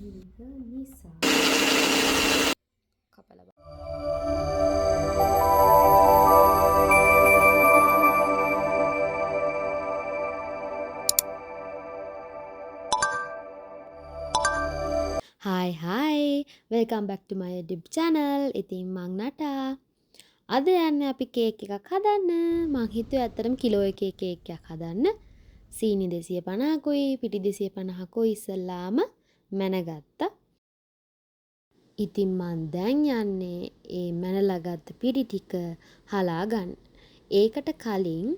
විනිගර් නිසා කපලා. Hi hi, welcome back to my YouTube channel. ඉතින් මං නටා. අද යන්නේ අපි කේක් එකක් හදන්න. මං හිතුවේ ඇත්තටම කිලෝ එකේ කේක් එකක් හදන්න. සීනි 250කුයි පිටි 250කුයි ඉස්සල්ලාම මැනගත්තා. ඉතින් මං දැන් යන්නේ ඒ මැනලා ගත්ත පිටි ටික හලා ගන්න. ඒකට කලින්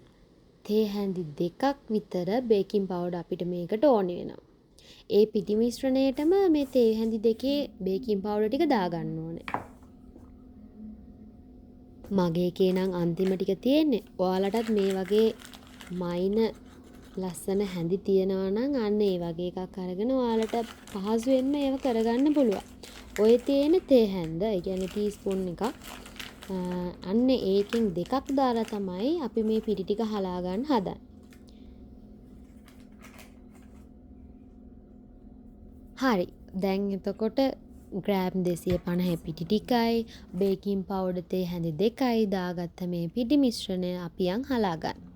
තේ හැඳි දෙකක් විතර බේකින් පවුඩර් අපිට මේකට ඕනි වෙනවා. ඒ පිටි මිශ්‍රණයටම මේ තේ හැඳි දෙකේ බේකින් පවුඩර් ටික දාගන්න ඕනේ. මගේ එකේ නම් අන්තිම ටික තියෙන්නේ. ඔයාලටත් මේ වගේ මයින ලස්සන හැඳි තියෙනවා නම් අන්න ඒ වගේ එකක් අරගෙන ඔයාලට පහසුවෙන්ම ඒව කරගන්න පුළුවන්. ඔය තියෙන තේ හැන්ද, ඒ කියන්නේ ටී ස්පූන් එකක්. අන්න ඒකෙන් දෙකක් දාලා තමයි අපි මේ පිටි ටික හලා ගන්න හදන්නේ. හරි. දැන් එතකොට ග්‍රෑම් 250 පිටි ටිකයි බේකින් පවුඩර් තේ හැඳි දෙකයි දාගත්ත මේ පිටි මිශ්‍රණය අපි යන් හලා ගන්න.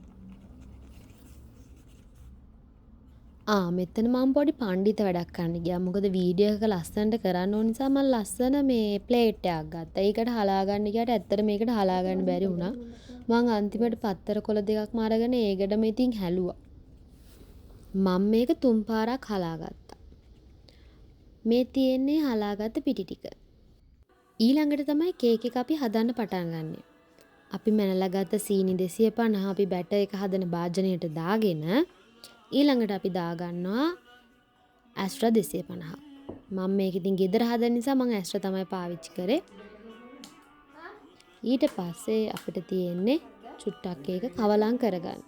මෙතන මම පොඩි පණ්ඩිත වැඩක් කරන්න ගියා. මොකද වීඩියෝ එක ලස්සනට කරන්න ඕන නිසා මම ලස්සන මේ ප්ලේට් එකක් ගත්තා. ඒකට හලා ගන්න ගියාට ඇත්තට මේකට හලා ගන්න බැරි වුණා. මං අන්තිමට පත්තර කොළ දෙකක්ම අරගෙන ඒකටම ඉතින් හැලුවා. මම මේක තුන් පාරක් හලා ගත්තා. මේ තියෙන්නේ හලාගත්ත පිටි ටික. ඊළඟට තමයි කේක් එක අපි හදන්න පටන් ගන්නෙ. අපි මැනලා ගත්ත සීනි 250 අපි බැටර් එක හදන භාජනයට දාගෙන ඊළඟට අපි දාගන්නවා ඇස්ට්‍රා 250. මම මේක ඉතින් ගෙදර හදන නිසා මං ඇස්ට්‍රා තමයි පාවිච්චි කරේ. ඊට පස්සේ අපිට තියෙන්නේ චුට්ටක් ඒක කවලම් කරගන්න.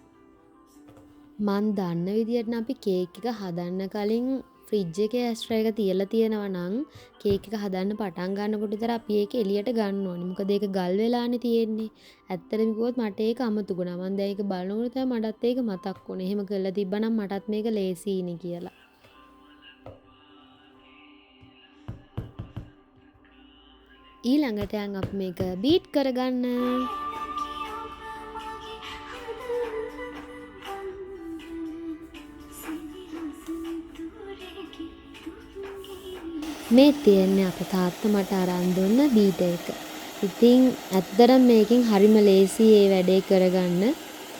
මං දන්න විදියට නම් අපි කේක් එක හදන්න කලින් ෆ්‍රිජ් එකේ ඇස්ට්‍රා එක තියලා තියෙනවා නම් කේක් එක හදන්න පටන් ගන්නකොට විතර අපි ඒක එළියට ගන්න ඕනේ. මොකද ඒක ගල් වෙලානේ තියෙන්නේ. ඇත්තටම කිව්වොත් මට ඒක අමතක වුණා. මං දැන් ඒක බලනකොට තමයි මටත් ඒක මතක් වුණේ. එහෙම කරලා තිබ්බනම් මටත් මේක ලේසියිනේ කියලා. ඊළඟට යන් අපි මේක බීට් කරගන්න. මේ තියෙන්නේ අපේ තාත්තා මට අරන් දුන්න බීට් එක. ඉතින් ඇත්තටම මේකෙන් හරිම ලේසි ඒ වැඩේ කරගන්න.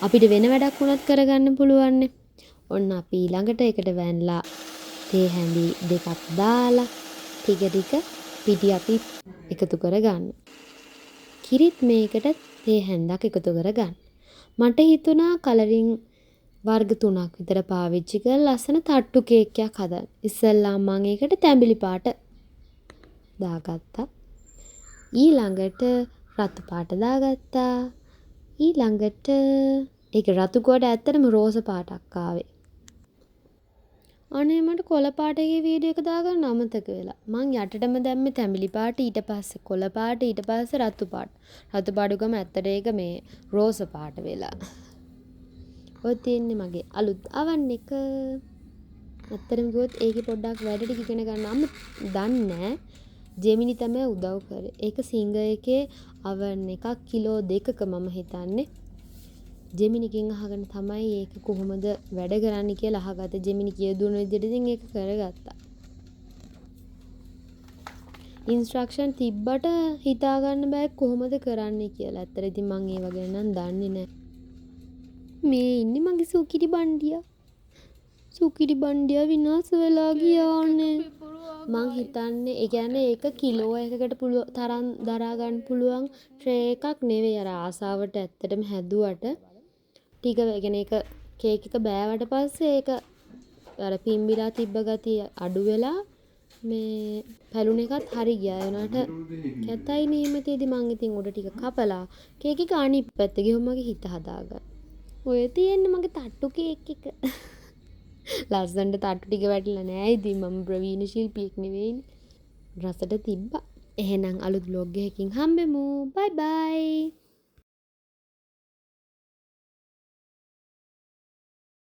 අපිට වෙන වැඩක් වුණත් කරගන්න පුළුවන්නේ. ඔන්න අපි ඊළඟට ඒකට වැන්ලා තේ හැඳි දෙකක් දාලා ටික ටික පිටි අපි එකතු කරගන්න. කිරිත් මේකට තේ හැන්දක් එකතු කරගන්න. මට හිතුණා කලරින් වර්ග තුනක් විතර පාවිච්චි කරලා ලස්සන තට්ටු කේක් එකක් හදන්න. ඉස්සෙල්ලාම මං ඒකට තැඹිලි පාට දාගත්තා. ඊළඟට රතු පාට දාගත්තා. ඊළඟට ඒක රතු කොට ඇත්තටම රෝස පාටක් ආවේ. අනේ මට කොළ පාට එකේ වීඩියෝ එක දාගන්න අමතක වෙලා. මං යටටම දැම්මේ තැඹිලි පාට, ඊට පස්සේ කොළ පාට, ඊට පස්සේ රතු පාට. රතු පාට ගම ඇත්තට ඒක මේ රෝස පාට වෙලා. ඔය තියෙන්නේ මගේ අලුත් අවන් එක. ඇත්තටම කිව්වොත් ඒකේ පොඩ්ඩක් වැඩ ටික ඉගෙන ගන්න දන්නේ නෑ. ජෙමිනි තමයි උදව් කරේ. ඒක සිංගර් එකේ අවන් එකක් කිලෝ දෙකක මම හිතන්නේ. ජෙමිනිගෙන් අහගෙන තමයි ඒක කොහොමද වැඩ කරන්නේ කියලා අහගත්තේ. ජෙමිනි කියලා දුන්න විදිහට ඉතින් ඒක කරගත්තා. ඉන්ස්ට්‍රක්ෂන් තිබ්බට හිතා ගන්න බෑ කොහොමද කරන්නේ කියලා. ඇත්තට ඉතින් මං ඒව ගැන නම් දන්නේ නෑ. මේ ඉන්නේ මගේ සුකිරි බණ්ඩියා. සුකිරි බණ්ඩියා විනාශ වෙලා ගියානේ. මං හිතන්නේ ඒ කියන්නේ ඒක කිලෝ එකකට තරම් දරා ගන්න පුළුවන් ට්‍රේ එකක් නෙවෙයි. අර ආසාවට ඇත්තටම හැදුවට ටික ඒ කියන්නේ ඒක කේක් එක බෑවට පස්සේ ඒක අර පිම්බිලා තිබ්බ ගතිය අඩු වෙලා මේ පැලුණ එකත් හරි ගියා. ඒ වුණාට කැතයිනේ එහෙම තියෙදි මං ඉතින් උඩ ටික කපලා කේක් එක අනිත් පැත්ත ගිහුම මගේ හිත හදාගන්න. ඔය තියෙන්නේ මගේ තට්ටු කේක් එක. ලස්සනට තට්ටු ටික වැටිලා නෑ. ඉතින් මම ප්‍රවීණ ශිල්පියෙක් නෙවෙයිනේ. රසට තිබ්බා. එහෙනම් අලුත් ව්ලොග් එකකින් හම්බෙමු. බයි බයි.